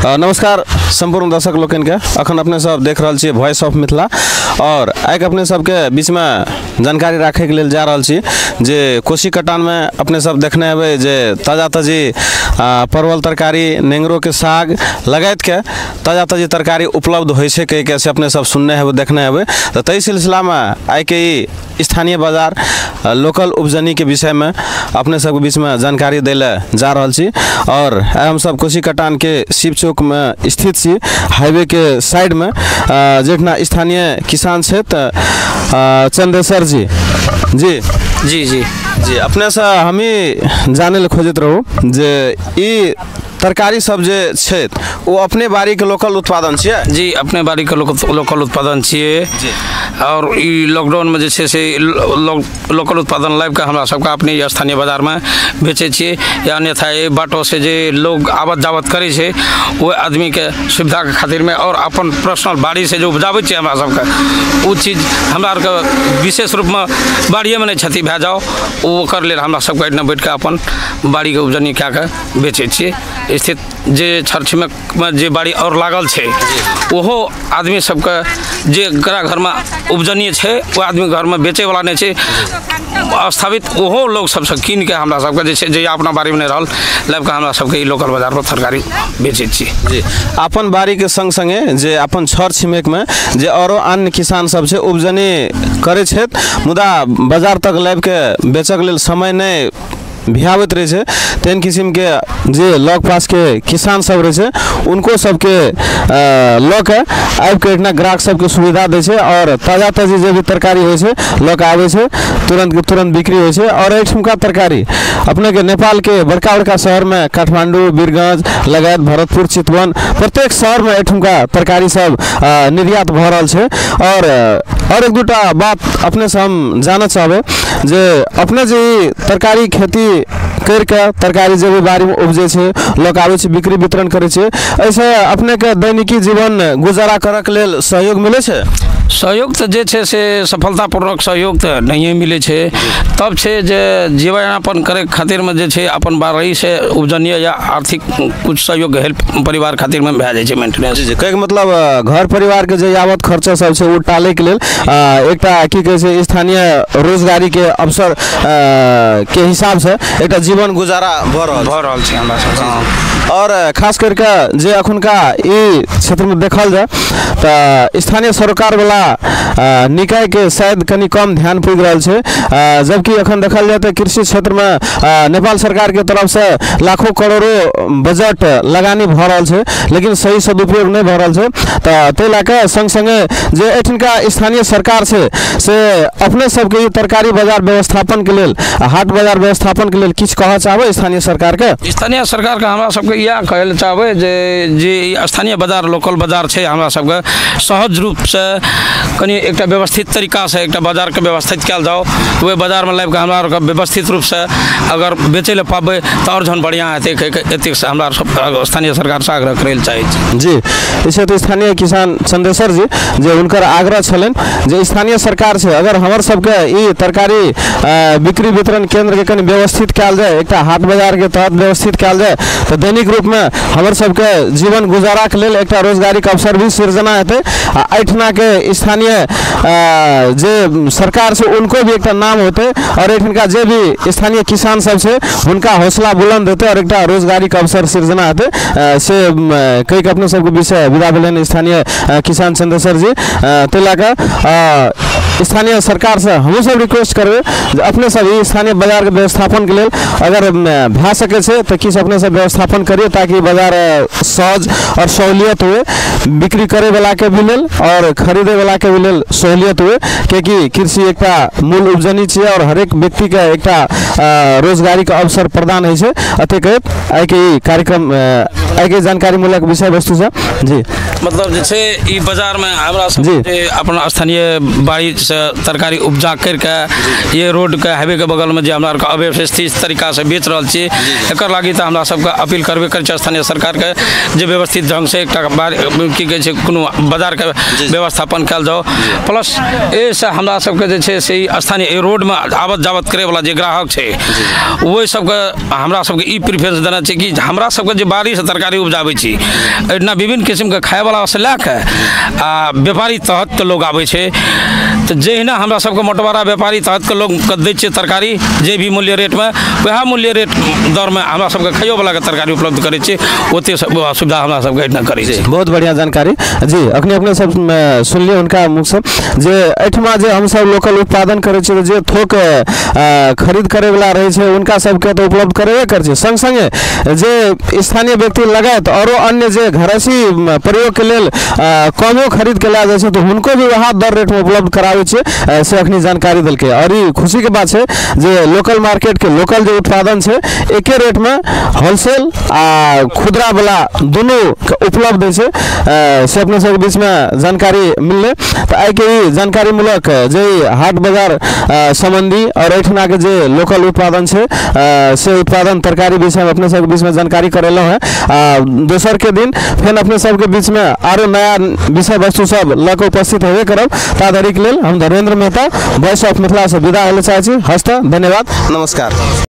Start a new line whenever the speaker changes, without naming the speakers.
नमस्कार संपूर्ण दर्शक लोकनि के, अखन अपने सब देख रहल छी वॉइस ऑफ मिथिला और आइ के अपने सबके बीच में जानकारी राखे के लेल जा रहल छी जे कोसी कटान में अपने सब देखने हेबै जे ताजा ताजी परवल तरकारी, नेंगरो के साग लगायत के ताजा ताजी तरकारी उपलब्ध होइ छै कहि के से अपने सब सुनने हेबै देखने हेबै। तऽ ताहि सिलसिला में आइ के ई स्थानीय बाजार लोकल उपजनी के विषय में अपने सबके बीच में जानकारी दै लए जा रहल छी। और आइ हमसब कोसी कटान के शिव चौक में स्थित छी, हाईवे के साइड में, जेठना स्थानीय किसान छथि चंदेश्वर जी। जी
जी जी
जी अपने से हमी जाने ले खोजैत रहू जे ई तरकारी सब जे छै ओ अपने बाड़ी के लोकल उत्पादन छियै?
जी, अपने बाड़ी के लोकल उत्पादन छियै। और ई लॉकडाउन में जे छै से लोकल उत्पादन लाबि के हमरा सबके अपने स्थानीय बाजार में बेचै छियै, या अन्यथा एहि बाटो से जे लोग आवत जावत करै छै ओहि आदमी के सुविधा के खातिर में और अपन पर्सनल बाड़ी से जे उपजाबै छियै हमरा सबके ओ चीज हमरा आरके विशेष रूप में बाड़िए में नहि क्षति भए जाओ, ओकर लेल हमरा सबके एहिठाम बैठ के अपन बाड़ीके उपजनी कए के बेचै छियै। स्थित जे छरछिमकमे जे बाड़ी और लागल छै ओहो आदमी सबके जे घर में उपजनीय छै ओ आदमी घरमे बेचैवला नहि छै स्थापित, ओहो लोग सबसँ कीन के हमरा सबके जे छै जे अपना बाड़ीमे नहि रहल लाबि के हमरा सबके ई लोकल बाजार पर तरकारी बेचै छियै।
जी, अपन बाड़ीके संग संगे जे अपन छर छिमेकमे जे औरो अन्य किसान सब छै उपजनी करै छथि मुदा बाजार तक लाबि के बेचऽके लेल समय नहि भियाबैत रहै छै, तेहन किसिमके जे लग पासके किसान सब रहै छै उनको सबके लऽ के आबिके एहिठिना ग्राहक सबके सुविधा दै छै और ताजा ताजी जे भी तरकारी होइ छै लऽ के आबै छै, तुरंत के तुरंत बिक्री होइ छै। और एहिठुमका तरकारी अपनेके नेपालके बड़का बड़का शहरमे काठमांडू, वीरगंज लगायत भरतपुर, चितवन प्रत्येक शहरमे एहिठुमका तरकारी सब निर्यात भऽ रहल छै। और एक दूटा बात अपनेसँ हम जानऽ चाहबै जे अपने जे ई तरकारी खेती करिके तरकारी जे भी बाड़ीमे उपजै छै लऽ कऽ आबै छै बिक्री वितरण करै छै, एहिसँ अपनेके दैनिकी जीवन गुजारा करऽके लेल सहयोग मिलै छै?
सहयोग तऽ जे छै से सफलतापूर्वक सहयोग तऽ नहिए मिलै छै, तब छै जे जीवनयापन करैके खातिरमे जे छै अपन बाड़ीसँ उपजनीय या आर्थिक कुछ सहयोग हेल्प परिवार खातिरमे भए जाइ छै मेंटेनेंस।
जी, कहैके मतलब घर परिवारके जे यावत खर्चा सब छै ओ टालैके लेल एकटा की कहै छै स्थानीय रोजगारीके अवसर के हिसाबसँ एकटा जीवन गुजारा भऽ रहल
छै हमरा सबके।
और खास करके जे अखुनका ई क्षेत्रमे देखल जाय तऽ स्थानीय सरोकारवला निकायके शायद कनि कम ध्यान पुगि रहल छै, जबकि अखन देखल जाय तऽ कृषि क्षेत्रमे नेपाल सरकारके तरफसँ लाखों करोड़ों बजट लगानी भऽ रहल छै लेकिन सही सदुपयोग नहि भऽ रहल छै। तऽ ताहि लए कऽ सङ्ग सङ्गे जे एहिठिनका स्थानीय सरकार छै से अपने सबके ई तरकारी बाजार व्यवस्थापनके लेल, हाट बाजार व्यवस्थापनके लेल किछु कहऽ चाहबै स्थानीय सरकारके?
स्थानीय सरकारके हमरा सबके इएह कहै लए चाहबै जे जे स्थानीय बाजार लोकल बाजार छै हमरा सबके सहज रूपसँ कनि एकटा व्यवस्थित तरीकासँ एकटा बाजारके व्यवस्थित कयल जाओ, ओहि बाजारमे लाबिके हमरा आरके व्यवस्थित रूपसँ अगर बेचै लए पाबै तऽ आओर जहन बढ़िआँ हेतै, एतेकसँ हमरा सब स्थानीय सरकारसँ आग्रह करै लए चाहै छी।
जी, ई छथि स्थानीय किसान चंदेश्वर जी जे हुनकर आग्रह छलनि जे स्थानीय सरकार से अगर हमर सबके ई तरकारी बिक्री वितरण केंद्रके कनि व्यवस्थित कयल जाय, एकटा हाट बाजारके तहत व्यवस्थित कयल जाय तऽ दैनिक रूपमे हमर सबके जीवन गुजाराके लेल एकटा रोजगारीके अवसर भी सृजना हेतै आ एहिठिनाके स्थानीय जे सरकार छै उनको भी एकटा नाम होतै और एहिठिनका जे भी स्थानीय किसान सब छै हुनका हौसला बुलंद हेतै और एकटा रोजगारीके अवसर सृजना हेतै से कहि के अपने सबके विषय विदा भेलनि स्थानीय किसान चंदेश्वर जी। ताहि लए कऽ स्थानीय सरकारसँ हमहूँ सब रिक्वेस्ट करबै जे अपने सब ई स्थानीय बाजारके व्यवस्थापनके लेल अगर भए सकै छै तऽ किछु अपने सब व्यवस्थापन करियौ ताकि बाजार सहज और सहूलियत हुए, बिक्री करैवलाके भी लेल और खरीदैवलाके भी लेल सहूलियत हुए, कियाकि कृषि एकटा मूल उपजनी छियै और हरेक व्यक्तिके एकटा रोजगारीके अवसर प्रदान होइ छै। एतेक कहैत आइके ई कार्यक्रम आइके जानकारीमूलक विषय वस्तुसँ जी।
मतलब जे छै ई बाजारमे हमरा सब जे अपना स्थानीय बाड़ीसँ तरकारी उपजा करिके ये रोडके हाईवेके बगलमे जे हमरा आरके अव्यवस्थित तरीकासँ बेच रहल छी, एकर लागी तऽ हमरा सबके अपील करबे करै छै स्थानीय सरकारके जे व्यवस्थित ढङ्गसँ एकटा की कहै छै कोनो बाजारके व्यवस्थापन कयल जाओ। प्लस एहिसँ हमरा सबके जे छै से स्थानीय रोडमे आवत जावत करैवला जे ग्राहक छै ओहि सबके हमरा सबके ई प्रिफरेंस देना छै कि हमरा सबके जे बाड़ीसँ तरकारी उपजाबै छी एहिना विभिन्न किस्मके खायवला से लए कऽ आ व्यापारी तहतके लोग आबै छै, तऽ जहिना हमरा सबके मोटवारा व्यापारी तहतके लोकके दै छियै तरकारी जे भी मूल्य रेटमे वएह मूल्य रेट दरमे हमरा सबके खाइयोवलाके तरकारी उपलब्ध करै छियै, ओते सुविधा हमरा सबके एहिठिना करै छै।
बहुत बढ़िआँ जानकारी जी अखनी अपने सब सुनलियै हुनका मुखसँ जे एहिठमा जे हमसब लोकल उत्पादन करै छियै जे थोक खरीद करैवला रहै छै हुनका सबके तऽ उपलब्ध करेबे करै छै, सङ्ग सङ्गे जे स्थानीय व्यक्ति लगायत औरो अन्य जे घरेसी प्रयोगके लेल कमो खरीद के लए जाइ छै तऽ हुनको भी वएह दर रेटमे उपलब्ध कराबै छै, से अखनी जानकारी देलकै। और ई खुशीके बात छै जे लोकल मार्केटके लोकल जे उत्पादन छै एके रेटमे होलसेल आ खुदरावला दुनू उपलब्ध होइ छै, से अपने सबके बीचमे जानकारी मिललै। तऽ आइके ई जानकारीमूलक जे हाट बाजार सम्बन्धी और एहिठिनाके जे लोकल उत्पादन छै से उत्पादन तरकारी विषयमे अपने सबके बीचमे जानकारी करेलहुँ हेँ। आ दोसरके दिन फेर अपने सबके बीचमे आरो नया विषय वस्तु सब लऽ कऽ उपस्थित हेबे करब। ता धरिके लेल हम धर्मेंद्र मेहता वॉइस ऑफ मिथिला से विदा होय चाहै छी। हस्त धन्यवाद, नमस्कार।